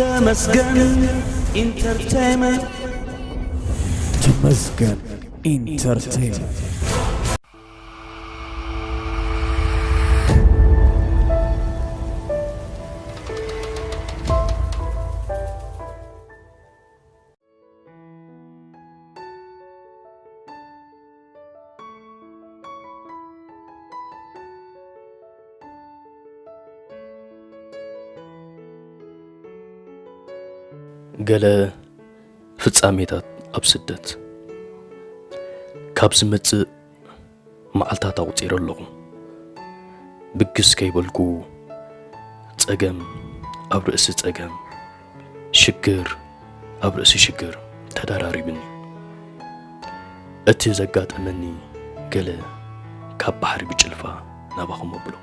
ተመስገን ኢንተርቴይመንት። ተመስገን ኢንተርቴይመንት። ገለ ፍጻሜታት ኣብ ስደት ካብ ዝመጽእ መዓልታት ኣቑጺረ ኣለኹ። ብግስ ከይበልኩ ጸገም ኣብ ርእሲ ጸገም፣ ሽግር ኣብ ርእሲ ሽግር ተደራሪብኒ። እቲ ዘጋጠመኒ ገለ ካብ ባሕሪ ብጭልፋ ናባኹም ኣብሎ።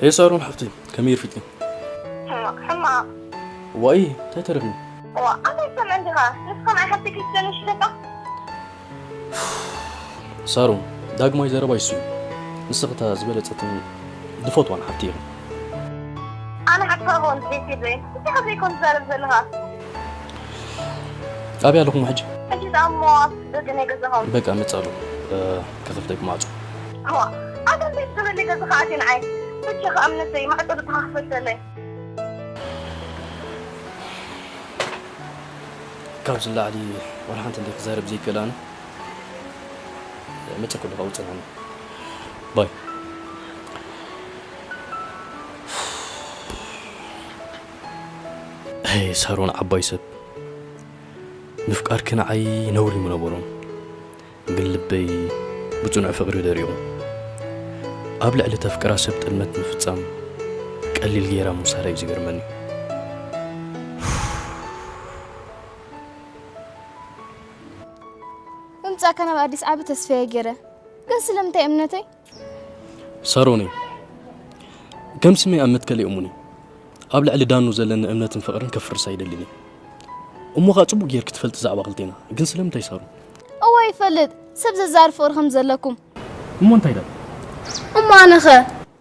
ሄይ ሳሮን ሓፍተይ፣ ከመይ ርፊድኪ? ሕማቕ፣ ሕማቕ። ዋይ፣ እንታይ ተረኺቡ? ዋ፣ ኣታ ይሰምዕ እንዲኻ? ንስኻ ንዓይ ሓፍተይ ክትሰኒ ሽለካ? ሳሮን፣ ዳግማይ ዘረባ ይሱ እዩ። ንስኺ እታ ዝበለጸትን ዝፈትዋን ሓፍቲ ኢኺ። ኣነ ሓፍትኻ ክኾን ድሌት የብለይን። እንታይ ካብ ዘይኮን ትዛረብ ዘለኻ? ኣበይ ኣለኹም ሕጂ? ሕጂ ደኣ እሞ ኣብ ደገ ናይ ገዛኹም። በቃ፣ እመጽእ ኣለኹ። እ፣ ክኸፍተልኪ ማዕጾ። እዋ፣ ኣታ እንታይ ትብለኒ ገዛኻ ኣትየ ንዓይ? ብቻኻ እምነተይ፣ ማዕጾ ዶ ተኸፍተለይ? ካብዚ ንላዕሊ ዋላ ሓንቲ እንድየ ክዛረብ ዘይክእል ኣነ። መጸ ከለኹ ኣውጽኣኒ። ባይ። ሄይ ሳሮን ዓባይ ሰብ፣ ምፍቃርኪ ንዓይ ነውሪ ምነበሮም፣ ግን ልበይ ብጽኑዕ ፍቕሪ ደሪቑ። ኣብ ልዕሊ ተፍቅራ ሰብ ጥልመት ምፍጻም ቀሊል ጌራ ምውሳዳ እዩ ዝገርመኒ። ምምጻእካ ናብ ኣዲስ ዓቢ ተስፋ እየ ገይረ። ግን ስለምንታይ እምነተይ? ሳሮነይ፣ ከም ስመይ ኣብ መትከል እየ እሙን እየ። ኣብ ልዕሊ ዳኑ ዘለኒ እምነትን ፍቕርን ከፍርስ ኣይደልን እየ። እሞ ኸኣ ጽቡቕ ጌርኪ ትፈልጢ ዛዕባ ክልቴና። ግን ስለምንታይ ሳሮን? እወ ይፈልጥ፣ ሰብ ዘዛርብ ፍቕሪ ከም ዘለኩም። እሞ እንታይ ደኣ? እሞ ኣነኸ?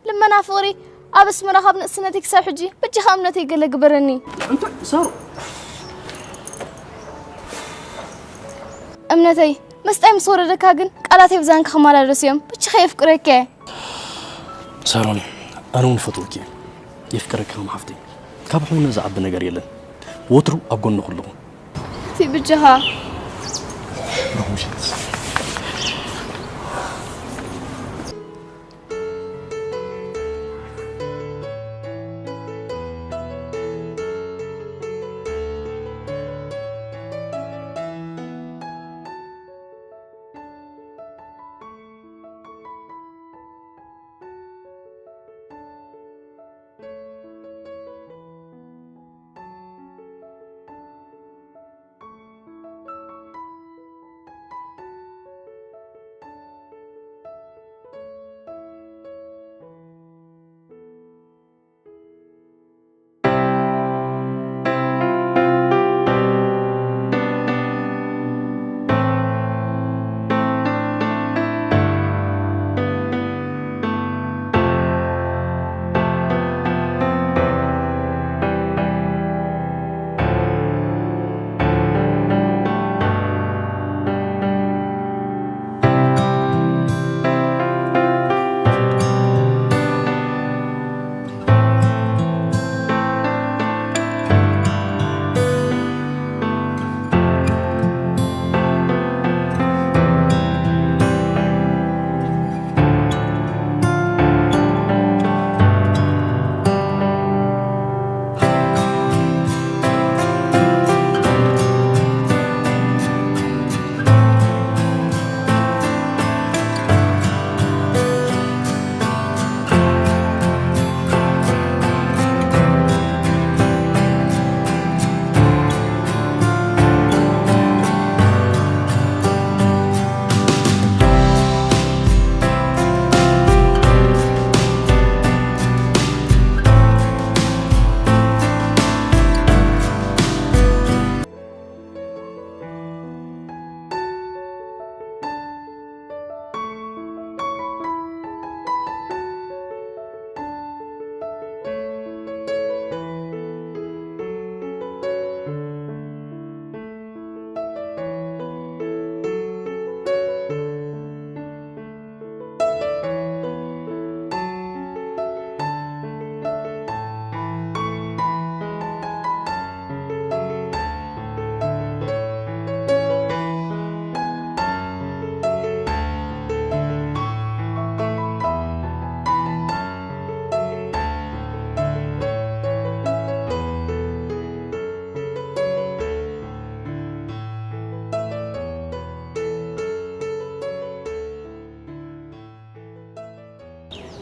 ልመና ፍቕሪ ኣብ ኣስመራ ካብ ንእስነተይ ክሳብ ሕጂ በጃኻ እምነተይ ገለ ግበረኒ። እንታይ ሳሮ? እምነተይ፣ መስጣይ ምስ ወረደካ ግን ቃላተይ ብዛንካ ክመላለሱ እዮም። በጃኻ የፍቅረካ እየ። ሳሮን፣ ኣነ እውን እፈትወኪ እየ። የፍቅረኪ ከም ሓፍተይ። ካብ ሕውነት ዝዓቢ ነገር የለን። ወትሩ ኣብ ጎንኺ ኣለኹ። እቲ በጃኻ። ብሩኽ ምሸት።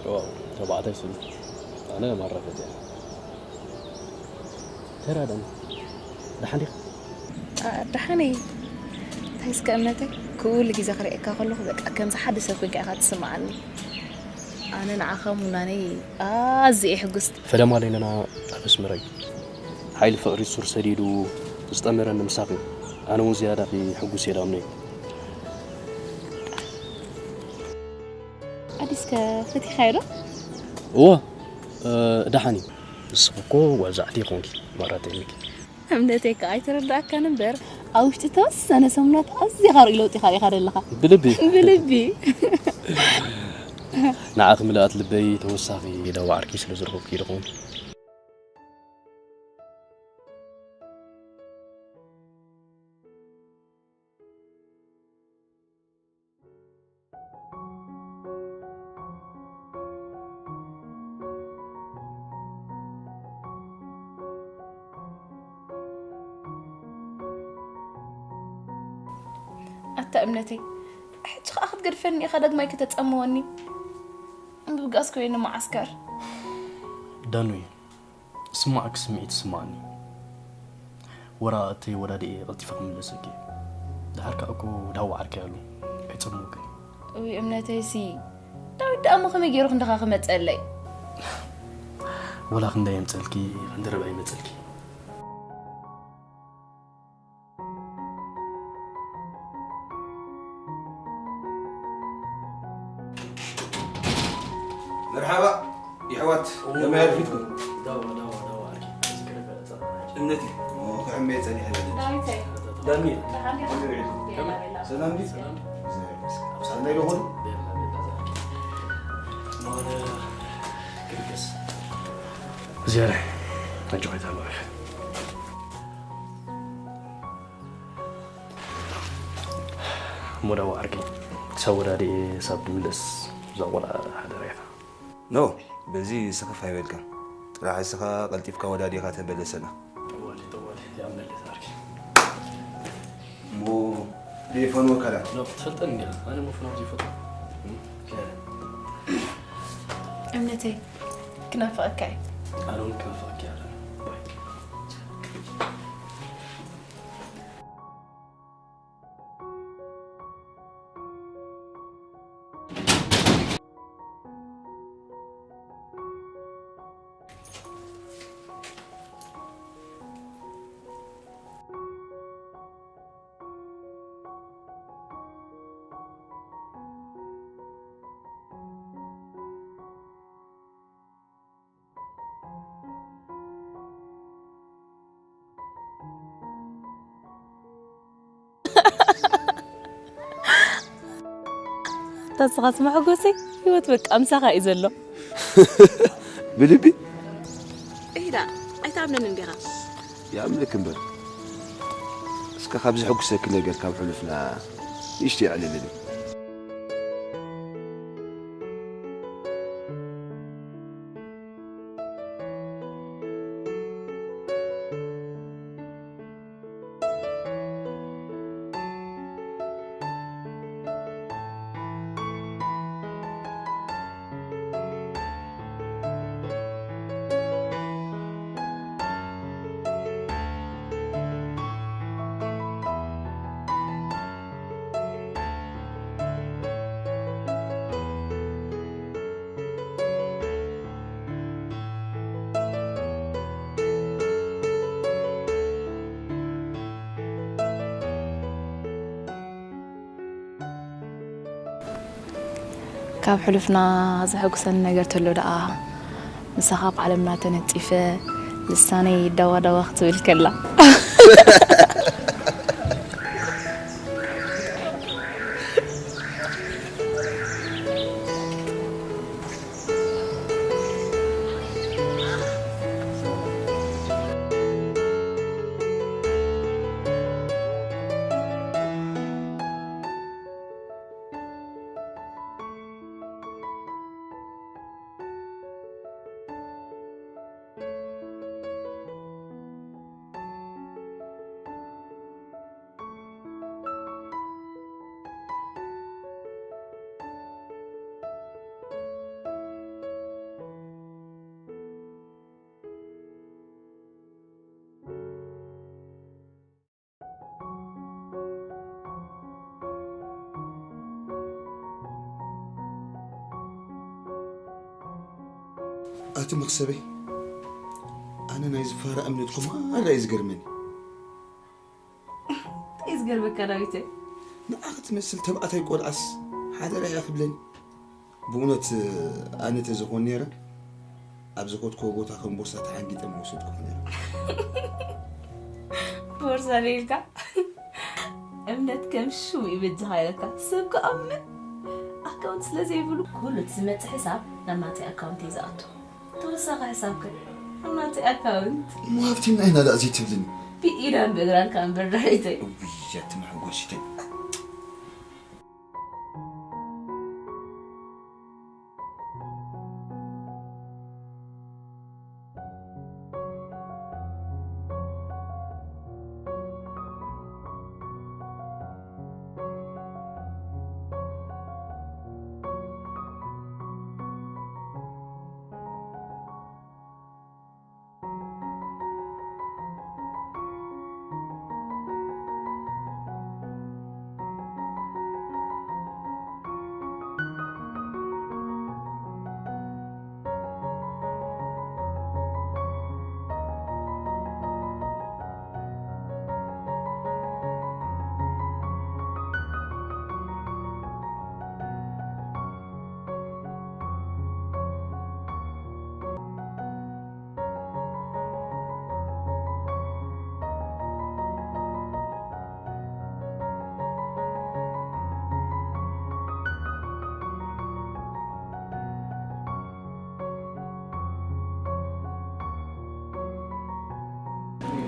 ዋው፣ ተባዕታይ ስሉ። ኣነ ማራፈት እያ። ተራዳን ደሓን ዲኻ? ኣ፣ ደሓን እየ። እንታይ እስከ እምነተይ፣ ኩሉ ግዜ ክርእየካ ከለኹ በቃ ከምዚ ሓደ ሰብ ኮይንካ ኢኻ ትስምዓኒ። ኣነ ንዓኻ ሙናነይ ኣዝየ እየ ሕጉስቲ። ፈለማ ለይለና ኣብ ኣስመራ እዩ። ሓይሊ ፍቕሪ ሱር ሰዲዱ ዝጠመረኒ ምሳኺ። ኣነ እውን ዝያዳኺ ሕጉስ እየ ዳምነይ። ኣዲስከ ፈቲኻዮ ዶ? እወ፣ እ፣ ደሓን እዩ። ንስኺ እኮ ጓል ዛዕቲ ይኾንኪ፣ ማራተይንኪ። እምነተይ ከኣ ኣይተረዳእካን እምበር፣ ኣብ ውሽጢ ተወሰነ ሰሙናት ኣዝኻ ርኡይ ለውጢ ኢኻ ርኢኻ ዘለኻ። ብልቢ? ብልቢ። ንዓኺ ምልኣት ልበይ ተወሳኺ ዳዋ ዓርኪ ስለ ዝረኸብኩ እዩ ድኾን። ኣታ እምነተይ፣ ሕጂ ኸኣ ክትገድፈኒ ኢኻ፣ ዳግማይ ከተጸምወኒ። ምብጋስ ኮይኒ መዓስከር። ዳኑየ፣ ስማዕኪ ስምዒት ይስማዓኒ። ወረቓቕተይ ወዳዲኤ ቀልጢፈ ክምለሰኪ። ደሓር ከኣ እኮ ዳዋ ዓርከይ ኣሎ። ኣይጸምወክን። እውይ እምነተይሲ፣ ዳዊት ደኣ እሞ ከመይ ገይሩ ክንድኻ ክመጸለይ? ወላ ክንደይ የምጸልኪ፣ ክንዲ ርብዒ ይመጸልኪ። መርሓባ የሕዋት፣ ከመይ ኣርፊድኩም? ዳዋ፣ ዳዋ፣ ዳዋ፣ ኣርኪ፣ እዚ ከረፈ ጸናሕ። እምነቲ፣ ኦ፣ ክዕመ ጸኒሐ። ዳዊተይ። ዳኒ። ደሓን ዲኻ? ከመይ ውዒልኩም? ቤላ፣ ቤላ። ሰላም ድዩ? ሰላም። እግዚኣብሔር ይመስገን። ሰናይ ዶ ኾኑ? ቤላ፣ ቤላ፣ ዛኪ። መሆነ ክልገስ። እግዚኣብሔር፣ ኣጆኻ ይታባረክ። እሞ ዳዋ ዓርከይ፣ ክሳብ ወዳዲኤ ክሳብ ድምለስ እዛ ቆልዓ ሓደራ ኢኻ። ኖ፣ በዚ ስኽፍ ኣይበልካ። ጥራሕ እስኻ ቀልጢፍካ ወዳዲኻ ተመለሰና። ጠዋሊ፣ ጠዋሊ፣ ይኣምነለይ ዓርከይ። እሞ ዘይፈንወካ ዳ? ኖ፣ ትፈልጠኒ እንዲኻ። ኣነ እሞ ፈናው ዘይፈትዎ። እም፣ ከ- እምነተይ፣ ክናፍቐካ እየ። ኣነ እውን ክናፍቐካ እየ። ባይ። ኣታ ንስኻስ መሐጎሰይ፣ ህይወት በቃ ምሳኻ እዩ ዘሎ። ብልቢ? ኢዳ፣ ኣይትኣምነንን ዲኻ? ይኣምነክ እምበር። እስከ ካብ ዘሐጉሰኪ ነገር ካብ ሕሉፍና ንእሽተይ ኣዕልልኒ። ካብ ሕሉፍና ዘሐጉሰኒ ነገር ተሎ ደኣ፣ ምሳኻ ኣብ ዓለምና ተነጺፈ፣ ልሳነይ ዳዋ ዳዋ ክትብል ከላ። ኣቲ መኽሰበይ፣ ኣነ ናይዚ ፋራ እምነትኩም ኣላ እዩ ዝገርመኒ። እንታይ እዩ ዝገርመካ ዳዊተይ? ንዓኺ ትመስል ተባዕታይ ቆልዓስ ሓደራ እያ ክብለኒ። ብእውነት ኣነ ተዝኾን ነይረ፣ ኣብ ዝኸድክዎ ቦታ ከም ቦርሳ ተሓንጊጠ ምወሰድኩኺ ነይረ። ቦርሳ ደይልካ እምነት ከም ሽሙ ይበጅኻ ኢለካ። ሰብ ክኣምን ኣካውንት ስለ ዘይብሉ ኩሉ እቲ ዝመጽእ ሕሳብ ናብ ናተይ ኣካውንት እዩ ዝኣቱ። ተወሳኺ ሕሳብ ከ ኣብ ናተይ ኣካውንት። እሞ ሃብቲምና ኢና ደኣ ዘይትብልኒ? ብኢዳን ብእግራን ከኣ እምበር ዳዊተይ። እውይ ኣቲ መሐጎሲተይ።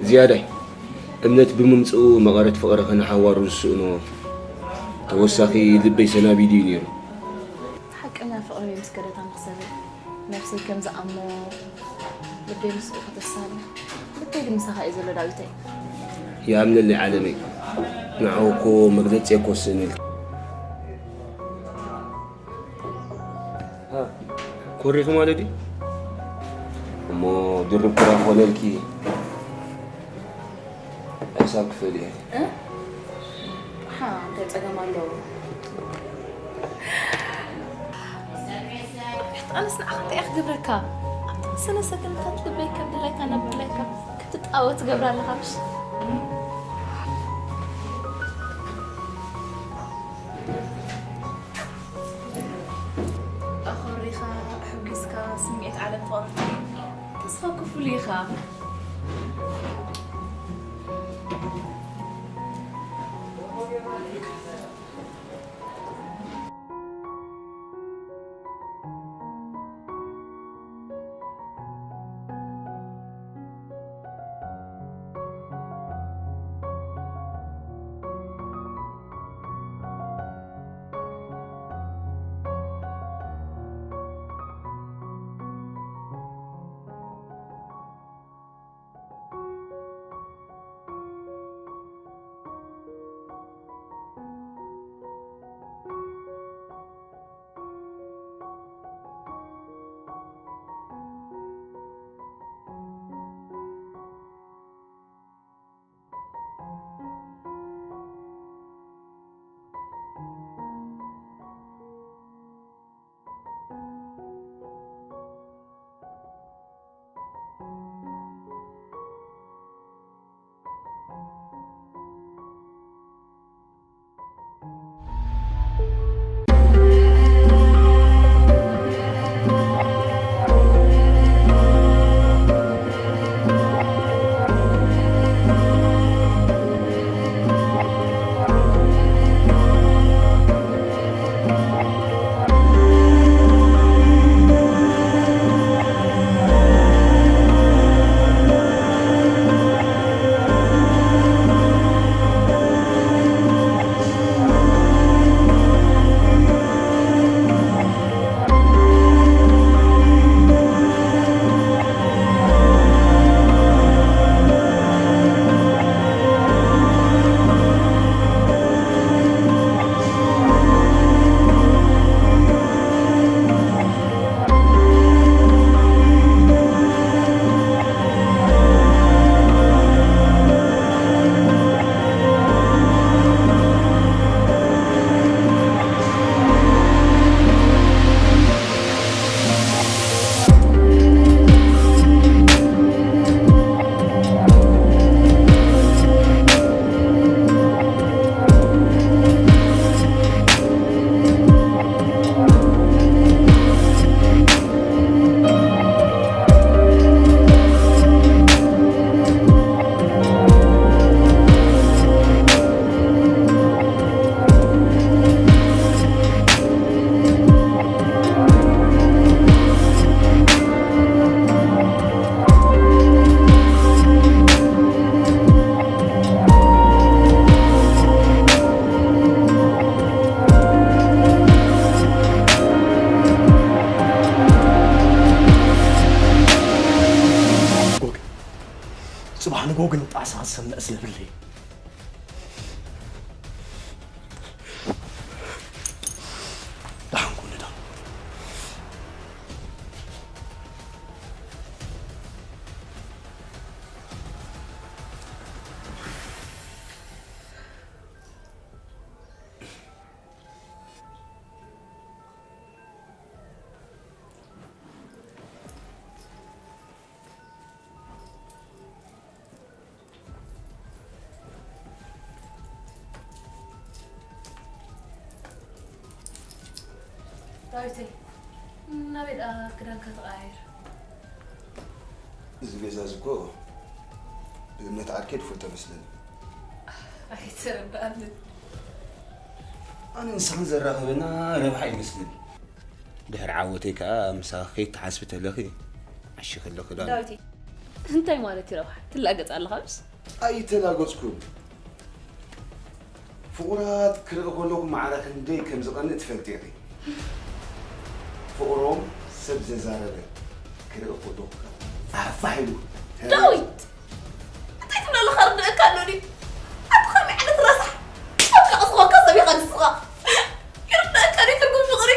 ዝያዳይ እምነት ብምምፅኡ መቐረት ፍቕርኺ ንሓዋሩ ዝስእኖ ተወሳኺ ልበይ ሰናቢዱ እዩ ነይሩ። ሓቀኛ ፍቕሪ ምስ ገደታ መኽሰበይ ነብሰይ ከም ዝኣሞ ልበይ ምስኡ ከተሳሊ ልበይ ግን ምሳኻ እዩ ዘሎ ዳዊተይ። ይኣምነለይ ዓለመይ፣ ንዓኹ እኮ መግለፂ ኣይኮስእን ኢልኪ። ኮሪኺ ማለት ድዩ? እሞ ድርብ ኩራ ክኾነልኪ ሕሳብ ክፈል እየ። ሓ እንታይ ጸገም ኣለዎ? ኣነስ ንዓኻ እንታይ እየ ክገብረካ? ኣብቲ ሰለስተ ክንታት ልበይ ከም ድላይካ ናብ ድላይካ ክትጣወ ትገብራ ኣለኻ ምሽ? ኣኾሪኻ ኣሕጒስካ ስምዒት ዓለም ፍቕሪ ተስፋ ክፍሉ ኢኻ። ግን ጣዕሳ ክሰምዕ ስለብለይ። ደሓን ኩን ደሓን። ዳዊተይ፣ ናበይ ደኣ ክዳንካ ተቐያይር? እዚ ገዛ እዚ እኮ ብእምነት ዓርከይ ዝፈልጦ መስለኒ። ኣይተረድኣንን። ኣነ ንስኽን ዘራኽበና ረብሓ ይመስለኒ። ድሕሪ ዓወተይ ከኣ ምሳኺ ከይትሓስቢ ተለኺ ዓሺኺ ኣለኺ ዶ? ዳዊተይ፣ እንታይ ማለት እዩ ረብሓ? ትላገጽ ኣለኻ ምስ? ኣይተላገጽኩን። ፍቑራት ክርኢ ከለኹ ማዕረ ክንደይ ከም ዝቐንእ ትፈልጢ ኢኺ። ፍቕሮም ሰብ ዘዛረበ ክርኢ ከለኹ ከኣ ፋሕፋሕ ኢሉ። ዳዊት! እንታይ ትብል ኣለኻ? ርድእካ ኣሎ ድዩ? ኣቲ ከመይ ዓይነት ረሳሕ! ኣብ ከቕስወካ ሰብ ኢኻ ንስኻ። ይርድእካ ድዩ ትርጉም ፍቕሪ?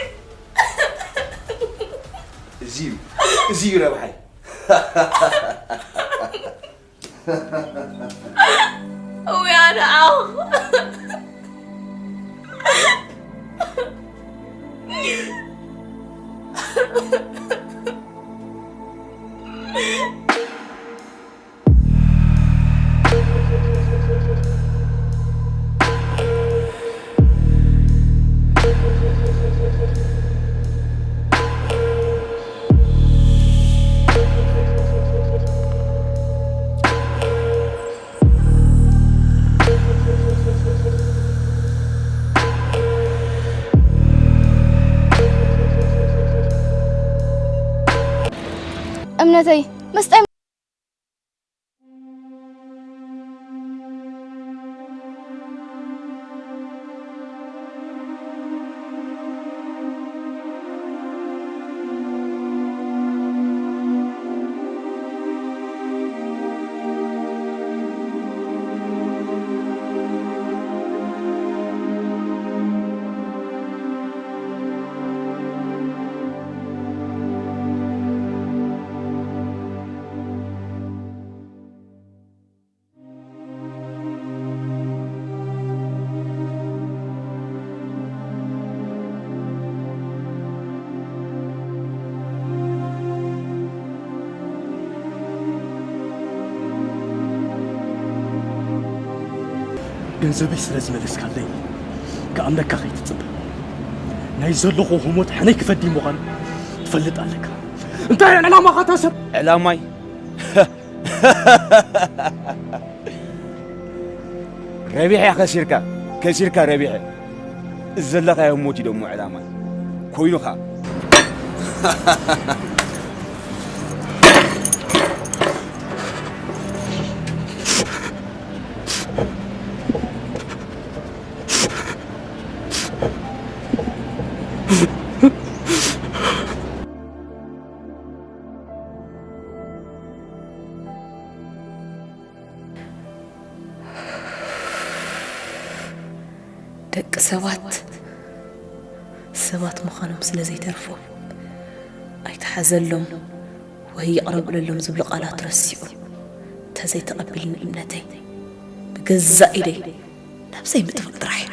እዚ እዩ፣ እዚ እዩ ረብሓይ። እውይ ኣነ ዓኽ። እምነተይ፣ መስጣይ። ገንዘበይ ስለ ዝመለስካለይ፣ ክኣምነካ ከይትጽበ። ናይ ዘለኹ ህሞት ሕነይ ክፈዲ ምዃኑ ትፈልጥ ኣለካ። እንታይ ዕላማኻ እታ ሰብ? ዕላማይ? ረቢሐ ከሲርካ፣ ከሲርካ ረቢሐ። እዚ ዘለኻዮ ህሞት እዩ ደሞ ዕላማይ። ኮይኑ ኸኣ። ደቂ ሰባት ሰባት ምዃኖም ስለ ዘይተርፎም፣ ኣይትሓዘሎም ወይ ይቕረ በለሎም ዝብሉ ቃላት ረሲዑ፣ እንተዘይተቐቢልኒ እምነተይ፣ ብገዛእ ኢደይ ነብሰይ ምጥፋእ ጥራሕ እዩ።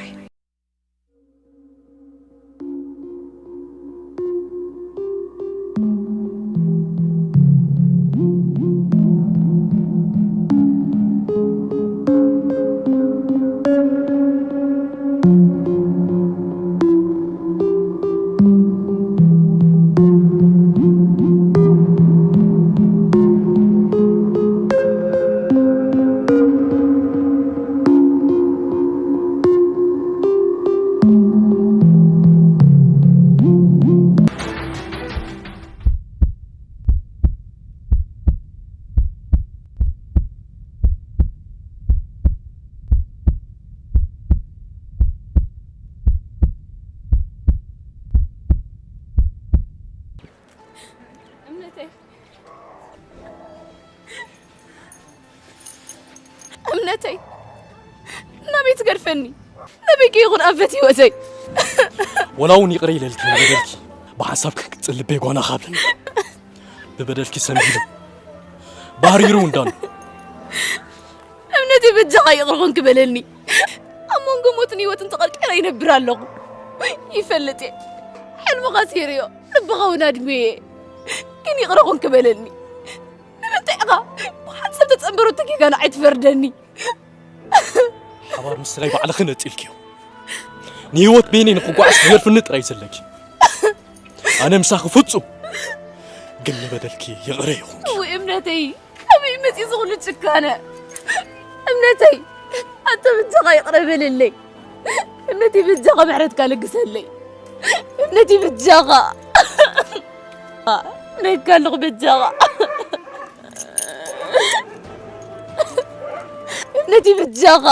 እምነተይ። እምነተይ ናበይ ትገድፈኒ? ናበይ ከይኹን ኣንፈት ህይወተይ? ወላ እውን ይቕረ ኢለልኪ ንበደልኪ ብሓንሳብ ክቅጽል ልበይ ጓና ካብለኒ ብበደልኪ ሰንቢዱ ባህሪሩ እንዳኑ እምነተይ በጃኻ ይቕረ ኹን ክበለኒ። ኣብ መንጎ ሞትን ህይወትን ተቐርቂረ ይነብር ኣለኹ። ይፈልጥ እየ ሕልምኻ ሴርዮ ልብኻ እውን ኣድምየ ግን ይቕረ ኹን ክበለኒ። ንምንታይ ኢኻ ብሓንሳብ ተጸንበረቶ ጌጋ ንዓይ ትፈርደኒ? ሓባር ምስላይ ባዕልኺ ነጺልክዮ ንህይወት በይነይ ንኽጓዓዝ ትገድፍኒ ጥራይ ዘለኪ ኣነ ምሳኺ ፍጹም ግን ንበደልኪ ይቕረ ይኹን ወይ እምነተይ ኣበይ መፂ ዝኹሉ ጭካነ እምነተይ ኣንተ ብጃኻ ይቕረ በልለይ እምነተይ ብጃኻ ምሕረትካ ልግሰለይ እምነተይ ብጃኻ ነካ ኣለኹ ብጃኻ እምነተይ ብጃኻ